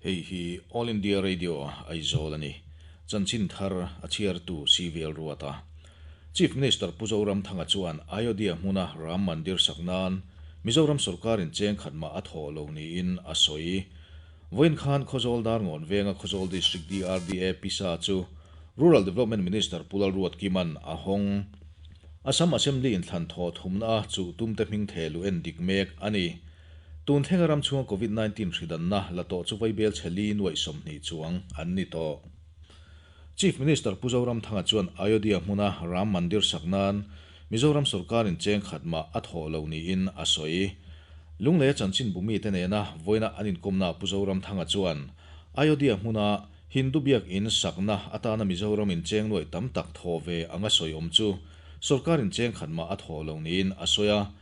Hei hi All India Radio Aizawl a ni. Chanchin thar a chhiartu CVL Ruata. Chief Minister Pu Zoramthanga chuan Ayodhya hmuna Ram Mandir sak nan Mizoram sorkarin cheng khat mah a thawh lo niin a sawi. Vawiin khan Khawzawl Darngawn venga Khawzawl District DRDA pisa chu Rural Development Minister Pu Lalruatkima'n a hawng. Assam Assembly inthlan thawh thumna a chuh tumte hming thehluh en dik mek a ni. Tun thlenga ram chhunga Covid 19 hridanna la tawh chu vaibel chhe li nuaih 20 chuang an ni tawh. Chief Minister Pu Zoramthanga chuan Ayodhya hmuna Ram Mandir sak nan Mizoram sorkarin cheng khat mah a thawh lo niin a sawi. Lungleia chanchinbu mite nena vawiina an inkawmnaah Pu Zoramthanga chuan Ayodhya hmuna Hindu biakinn sakna atana Mizoramin cheng nuaih tam tak thawh ve anga sawi awm chu Sorkarin cheng khat mah a thawh lo niin a sawi a.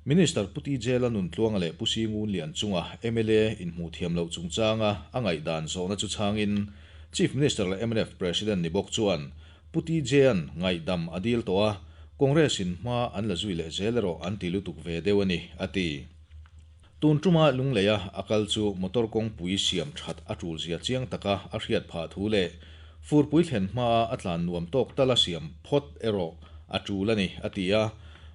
Minister Pu TJ Lalnuntluanga leh Pu Singun Lian chunga mla inhmuh thiam loh chungchanga a ngaihdan zawhna chu chhangin Chief Minister leh mnf President ni bawk chuan Pu TJ-a'n ngaihdam a dil tawh a, Congress-in hma an la zui leh zel erawh an ti lutuk ve deuh a ni, a ti. Tun tuma Lungleia a kal chu motor kawngpui siam that a tul zia chiang taka a hriat phah thu leh furpui thlen hmaa a tlan nuam tawk tala siam phawt erawh a tul a ni, a ti a.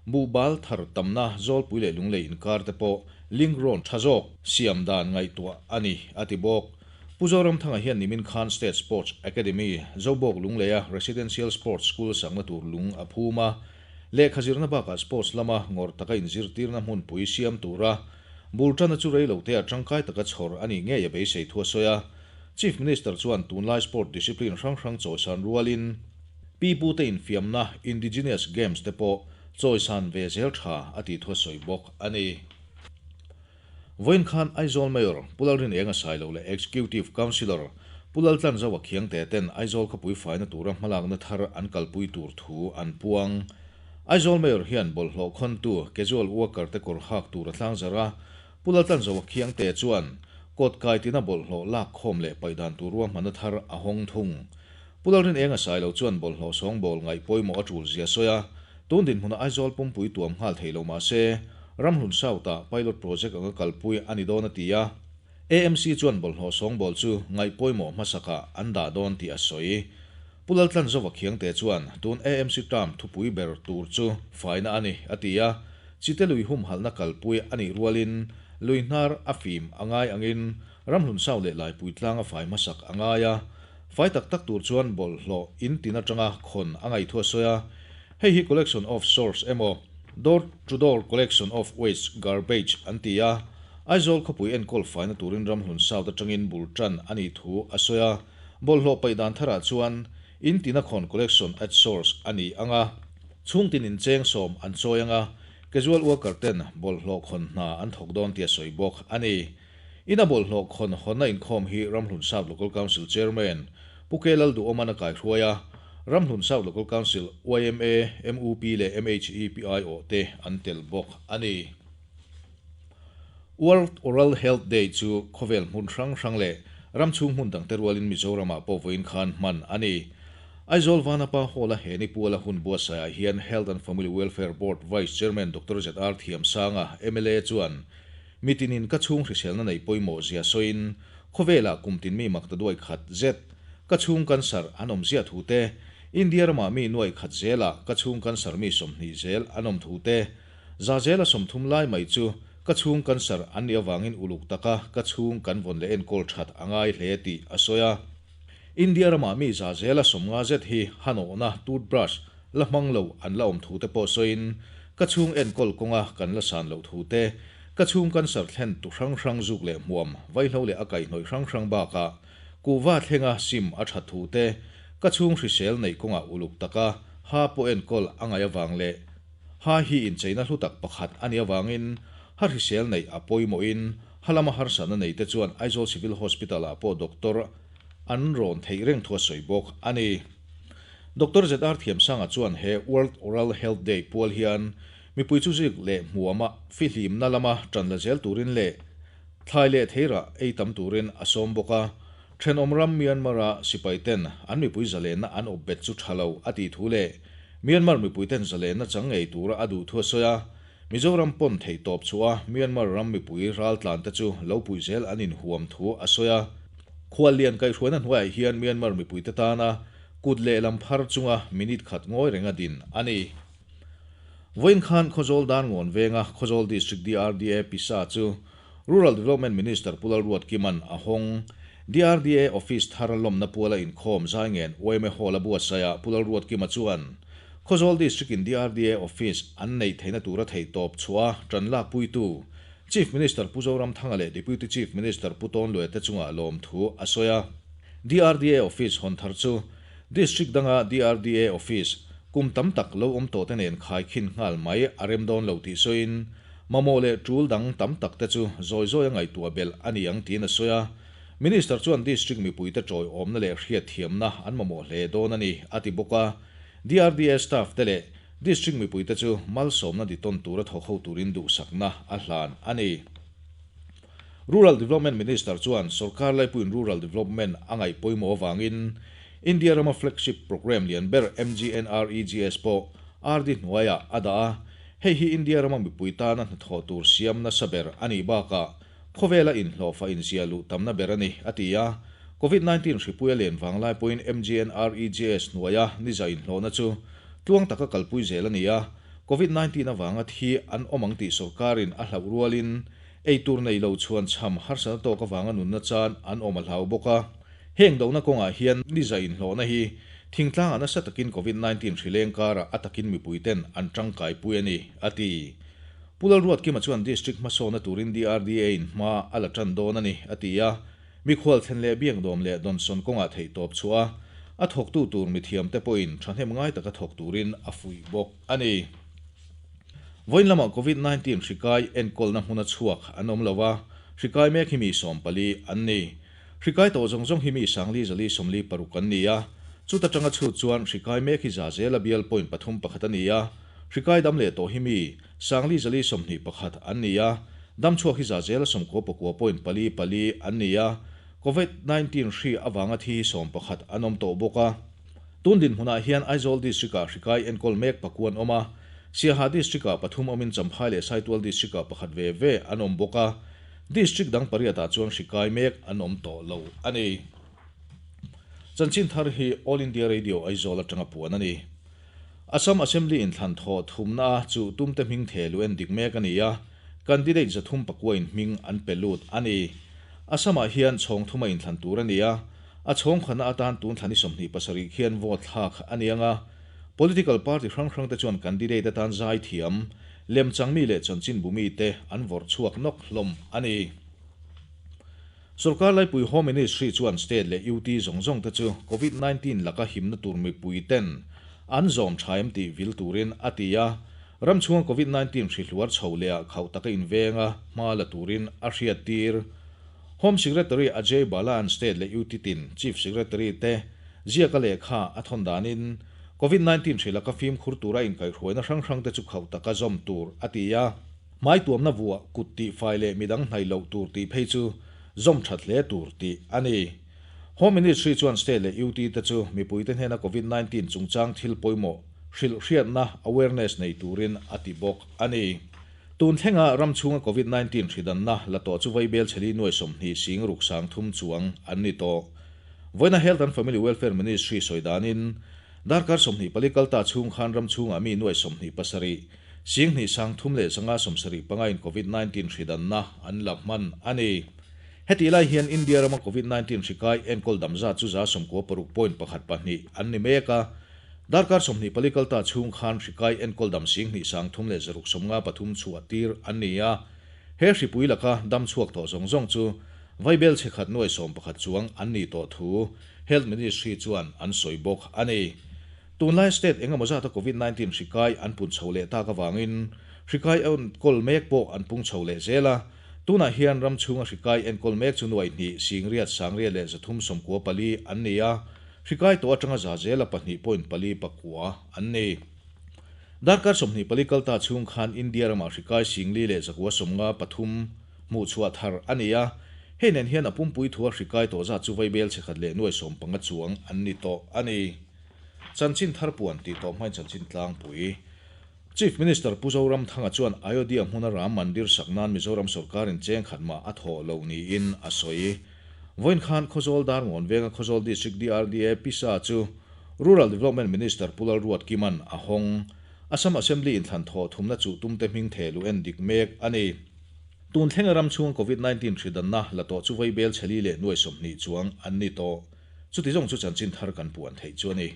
Buhbal thar tamna Zawlpui leh Lunglei inkar te pawh link road tha zawk siam dan ngaihtuah a ni, a ti bawk. Pu Zoramthanga hian nimin khan State Sports Academy, Zobawk Lungleia Residential Sports School sakna tur lung a phum a. Lehkha zirna bakah sports lama ngawrh taka inzirtirna hmunpui siam tura bul tana chu reilote a tangkai taka chhawr a nih ngei a beisei thu a sawi a. Chief Minister chuan tunlai sport discipline hrang hrang chawisan rualin pipute infiamna indigenous games te pawh chawisan ve zel tha a tih thu a sawi bawk a ni. Vawiin khan Aizawl Mayor Pu Lalrinenga Sailo leh Executive Councillor Pu Laltlanzaua Khiangte ten Aizawl khawpui faina tura hmalakna thar an kalpui tur thu an puang. Aizawl Mayor hian bawlhhlawh khawntu casual worker te kawr hak tur a tlang zarh a, Pu Laltlanzaua Khiangte chuan kawt kai tina bawlhhlawh lak khawm leh paih dan tur ruahmanna thar a hawng thung. Pu Lalrinenga Sailo chuan bawlhhlawh sawngbawl ngaih pawimawh a tul zia sawi a, tun dinhmuna Aizawl pumpui tuam nghal thei lo mah se, Ramhlun South-ah pilot project anga kalpui a ni dawn a ti a, AMC chuan bawlhhlawh sawngbawl chu ngaih pawimawh hmasakah an dah dawn tih a sawi. Pu Laltlanzova Khiangte chuan tun AMC term thupui ber tur chu faina a ni a ti a, Chite lui humhalhna kalpui a nih rualin lui hnar a fim a ngai angin Ramhlun South leh Laipui tlanga fai hmasak a ngai a, fai tak tak tur chuan bawlhhlawh in tin atanga khawn a ngaih thu a sawi a. Hei hi collection of source emaw door to door collection of waste garbage an ti a, Aizawl khawpui enkawl faina turin Ramhlun South atangin bul tan a nih thu a sawi a, bawlhhlawh paih dan tharah chuan in tina khawn collection at source a ni ang a, chhungtin incheng sawm an chawi ang a, casual worker ten bawlhhlawh khawn hna an thawk dawn tih a sawi bawk a ni. Ina bawlhhlawh khawn hawnna inkhawm hi Ramhlun South Local Council Chairman Pu K Lalduhawman a kaihruai a, Ramhlun South Local Council yma, mup leh mhep aiawh te an tel bawk a ni. World Oral Health Day chu khawvel hmun hrang hrang leh ram chhung hmun dangte rualin Mizoramah pawh vawiin khan hman a ni. Aizawl Vanapa Hall-a he ni puala hun buatsaihah hian Health and Family Welfare Board Vice Chairman Doctor ZR Thiamsanga, mla chuan Mitinin ka chhung hriselna neih pawimawh zia sawiin, khawvelah kum tin mi mak ta duai khat zet, ka chhung cancer an awm ziah thu te, India ramah mi nuaih khat zelah ka chhung cancer mi 20 zel an awm thu te, za zela 30 lai mai chu ka chhung cancer an nih avangin uluk taka ka chhung kan vawn leh enkawl that a ngai hle tih a sawi a. India ramah mi za zela 50 zet hi hanawhna, toothbrush, la hmang lo an la awm thu te pawh sawiin, ka chhung enkawl kawnga kan la san loh thu te, ka chhung cancer thlen tu hrang hrang zuk leh hmuam, vaihlo leh a kaihhnawih hrang hrang bakah kuhva thlenga sim a that thu te, ka chhung hrisel neih kawngah uluk taka ha pawh enkawl a ngaih avang leh ha hi incheina hlu tak pakhat a nih avangin ha hrisel neih a pawimawhin ha lama harsatna nei te chuan Aizawl Civil Hospital-ah pawh doctor an rawn theih reng thu a sawi bawk a ni. Doctor ZR Thiamsanga chuan he World Oral Health Day pual hian mipui chu zik leh hmuama fihlimna lama tan la zel turin leh thlai leh theirah ei tam turin a sawm bawk a. Thenawm ram Myanmar-a sipai ten an mipui zalenna an awp bet chu tha lo a tih thu leh Myanmar mipui ten zalenna chang ngei tura a duh thu a sawi a. Mizoram pawn theih tawp chhuah a Myanmar ram mipui raltlan te chu lo puih zel an inhuam thu a sawi a. Khuallian kaihhruaina hnuaiah hian Myanmar mipuite tana kut lehlam phar chunga minute khat ngawi renga din a ni. Vawiin khan Khawzawl Darngawn venga Khawzawl District DRDA pisa chu Rural Development Minister Pu Lalruatkima'n a hawng. DRDA Office thar lawmna puala inkhawm Zaingen yma Hall a buatsaihah Pu Lalruatkima chuan Khawzawl District in DRDA Office an neih theihna tura theihtawp chhuah a tan lakpuitu Chief Minister Pu Zoramthanga leh Deputy Chief Minister Pu Tawnluaia te chungah lawmthu a sawi a. DRDA Office hawn thar chu District danga DRDA Office kum tam tak lo awm tawhte nen khaikhin nghal mai a rem dawn lo tih sawiin mamawh leh tul dang tam tak te chu zawi zawi a ngaihtuah belh a ni ang tiin a sawi a. Minister chuan District mipuite tawiawmna leh hriatthiamna an mamawh hle dawn a ni a ti bawk a. DRDA staff te leh District mipuite chu malsawmna ditawn tura thawk ho turin duhsakna a hlan a ni. Rural Development Minister chuan sorkar laipuiin Rural Development a ngaih pawimawh avangin India rama flagship programme lian ber MGNREGS pawh RD hnuaiah a dah a, hei hi India rama mipui tana hnathawh tur siam nasa ber a nih bakah khawvela inhlawhfa inziah luh tamna ber a ni, a ti a. Covid 19 hripui a len vanglai pawhin MGNREGS hnuaia niza inhlawhna chu tluang taka kalpui zel a ni a, Covid 19 avanga thi an awm ang tih sorkarin a hlauh rualin Ei tur nei lo chuan chham harsatna tawk avanga nunna chan an awm a hlau bawk a. Heng dohna kawngah hian niza inhlawhna hi thingtlangah nasa takin Covid 19 hrileng karah a takin mipuiten an tangkaipui a ni, a ti. Pu Lalruatkima chuan District hmasawna turin DRDA in hma a la tan dawn a ni, a ti a. Mikhual thlen leh biakdawm leh dawnsawn kawngah theihtawp chhuah a, a thawktu tur mithiamte pawhin thahnem ngai taka thawk turin a fuih bawk a ni. Vawiin lamah Covid 19 hri kai enkawlna hmuna chhuak an awm lo a, hri kai mek hi mi 14 an ni. Hri kai tawh zawng zawng hi mi sangli zali 46 an ni a, chuta tanga chhut chuan hri kai mek hi za zela bial point pathum pakhat a ni a, hri kai dam leh tawh hi mi sangli zali 21 an ni a, dam chhuak hi za zela 99 point pali pali an ni a, Covid 19 hri avanga thi hi 11 an awm tawh bawk a. Tun dinhmunah hian Aizawl District-ah hri kai enkawl mek pakua an awm a, Siaha District-ah pathum awmin Champhai leh Saitual District-ah pakhat ve ve an awm bawk a, District dang pariatah chuan hri kai mek an awm tawh lo a ni. Chanchin thar hi All India Radio Aizawl atanga puan a ni. Assam Assembly inthlan thawh thumna chu tumte hming the lu en dik mek a ni a, candidate 309 in hming an pe lut a ni. Assam-ah hian chhawng thuma inthlan tur a ni a, A chhawngkhana atan tun thla ni 27 khian vote thlak a ni ang a, political party hrang hrangte chuan candidate atan zai thiam, lemchangmi leh chanchinbu mite an vawrh chhuak nawk hlawm a ni. Sorkar laipui Home Ministry chuan state leh UT zawng zawng te chu Covid 19 laka himna tur mipui ten an zawm tha em tih vil turin a ti a, ram chhunga Covid 19 hri hluar chho leh ah khauh taka invenga hma la turin a hriattir. Home Secretary Ajay Bhalla an State leh UT tin Chief Secretary te ziaka lehkha a thawn danin Covid 19 hri laka fimkhur tura inkaihhruaina hrang hrang te chu khauh taka zawm tur a ti a. Hmai tuamna vuah kut tih fai leh midang hnaih loh tur tih phei chu zawm that hle tur tih a ni. Home Ministry chuan State leh UT te chu mipuite hnena Covid 19 chungchang thil pawimawh hrilh hriatna awareness nei turin a ti bawk a ni. Tun thlenga ram chhunga Covid 19 hridanna la tawh chu vaibel chheli nuai 20 sing ruk sang thum chuang an ni tawh. Vawiina Health and Family Welfare Ministry sawi danin, darkar 24 kalta chhung khan ram chhungah mi nuai 27 sing hnih sang thum leh zanga 75 in Covid 19 hridanna an la hman a ni. Heti lai hian India rama Covid 19 hri kai enkawl dam zat chu za 96 point pakhat pahnih an ni mek a, Darkar 24 kalta chhung khan hri kai enkawl dam sing hnih sang thum leh zaruk 53 chhuah tir an ni a. He hripui laka dam chhuak tawh zawng zawng chu vaibel chhe khat nuai 11 chuang an ni tawh thu Health Ministry chuan an sawi bawk a ni. Tunlai state engemaw zata Covid 19 hri kai an pun chho leh tak avangin hri kai enkawl mek pawh an pung chho leh zel a. Tunah hian ram chhunga hri kai enkawl mek chu nuai hnih sing riat sang riat leh 394 an ni a. Hri kai tawh atanga za zela pahnih point pali pakua an ni. Darkar 24 kalta chhung khan India ramah hri kai singli leh zakua 53 hmuh chhuah thar a ni a. Hei nen hian a pumpui thua hri kai tawh zat chu vaibel chhe khat leh nuai 15 chuang an ni tawh a ni. Chanchin thar puan tih tawh hmain chanchin tlangpui. Chief Minister Pu Zoramthanga chuan Ayodhya hmuna Ram Mandir sak nan Mizoram sorkarin cheng khat mah a thawh lo niin a sawi. Vawiin khan Khawzawl Darngawn venga Khawzawl District DRDA Pisa chu Rural Development Minister Pu Lalruatkima'n a hawng. Assam Assembly inthlan thawh thumna chuh tumte hming thehluh en dik mek a ni. Tun thlenga ram chhunga Covid 19 hridanna la tawh chu vaibel chheli leh nuai 20 chuang an ni tawh. Chuti zawng chu chanchin thar kan puan theih chu a ni.